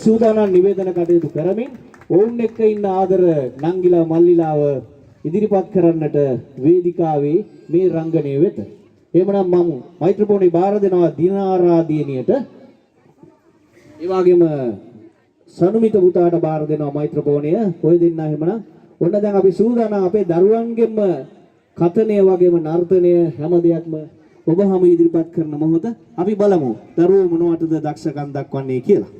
සූදානම් නිවේදන කටයුතු කරමින් ඔවුන් එක්ක ඉන්න ආදර නංගිලා මල්ලිලාව ඉදිරිපත් කරන්නට වේදිකාවේ මේ රංගනය වෙත. එහෙමනම් මම මයික්‍රොෆෝනේ බාර දෙනවා දිනාරා දියණියට. ඒ වගේම සනුමිත පුතාට බාර දෙනවා මයික්‍රොෆෝනය. ඔය දෙන්නා එහෙමනම් ඔන්න දැන් අපි සූදානම් අපේ දරුවන්ගෙන්ම කතනය වගේම නර්තනය හැම දෙයක්ම ඔබ හැම ඉදිරිපත් කරන මොහොත අපි බලමු දරුවෝ මොනවටද දක්ෂකම් දක්වන්නේ කියලා.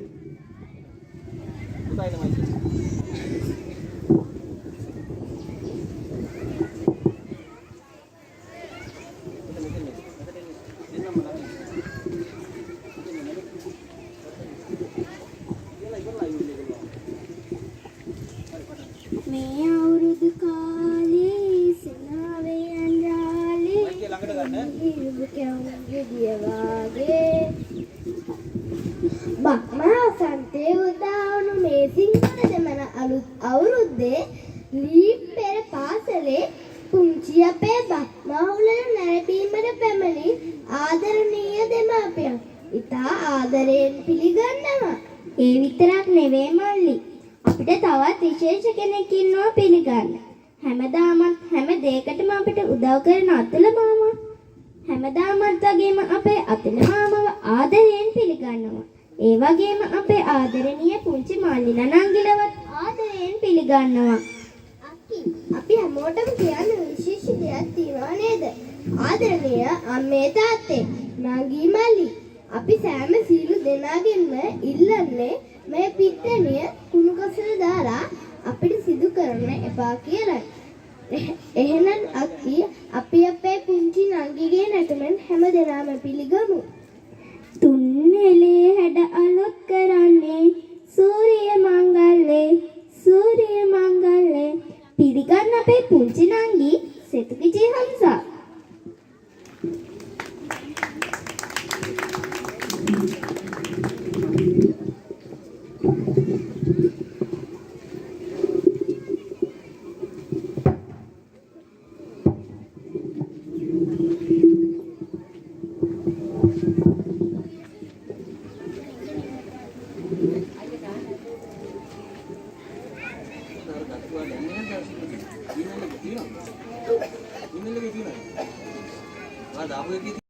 මේ අවුරුදු කාලේ සෙනාවේ අන්රාලේ ගෙඩිය වාගේ බක්මහ වසන්තයේ උදා වුණු මේ සිංහල දෙමළ අලුත් අවුරුද්දේ ලීප් පෙර පාසලේ පුංචි අපේ බක්මහුලන නැරඹීමට පැමිණි ආදරණීය දෙමාපියන් ඉතා ආදරයෙන් පිළිගන්නවා. ඒ විතරක් නෙවෙයි මල්ලි, අපිට තවත් විශේෂ කෙනෙක් ඉන්නවා පිළිගන්න. හැමදාමත් හැම දෙයකටම අපිට උදව් කරන අතුල මාමා. හැමදාමත් වගේම අපේ අතුල මාමව ආදරයෙන් පිළිගන්නවා. ඒ වගේම අපේ ආදරණීය පුංචි මල්ලිලා නංගිලවත් ආදරයෙන් පිළිගන්නවා. අක්කි, අපි හැමෝටම කියන්න විශේෂ දෙයක් තියෙනවා නේද? ආදරණීය අම්මේ තාත්තේ, නංගි මල්ලි, අපි සෑම සියලු දෙනාගෙන්ම ඉල්ලන්නේ මේ පිට්ටනිය කුණු කසල දාලා අපිට සිදු කරන්න එපා කියලයි. එහෙනම් අක්කි, අපි අපේ පුංචි නංගිගේ නැටුමෙන් හැම දෙනාම පිළිගමු. තුන් හෙලේ හැඩ අලුත් කරන්නේ සූරිය මංගල්ලේ, සූරිය මංගල්ලේ. පිළිගන්න අපේ පුංචි නංගි සෙතුකිජි හම්සා.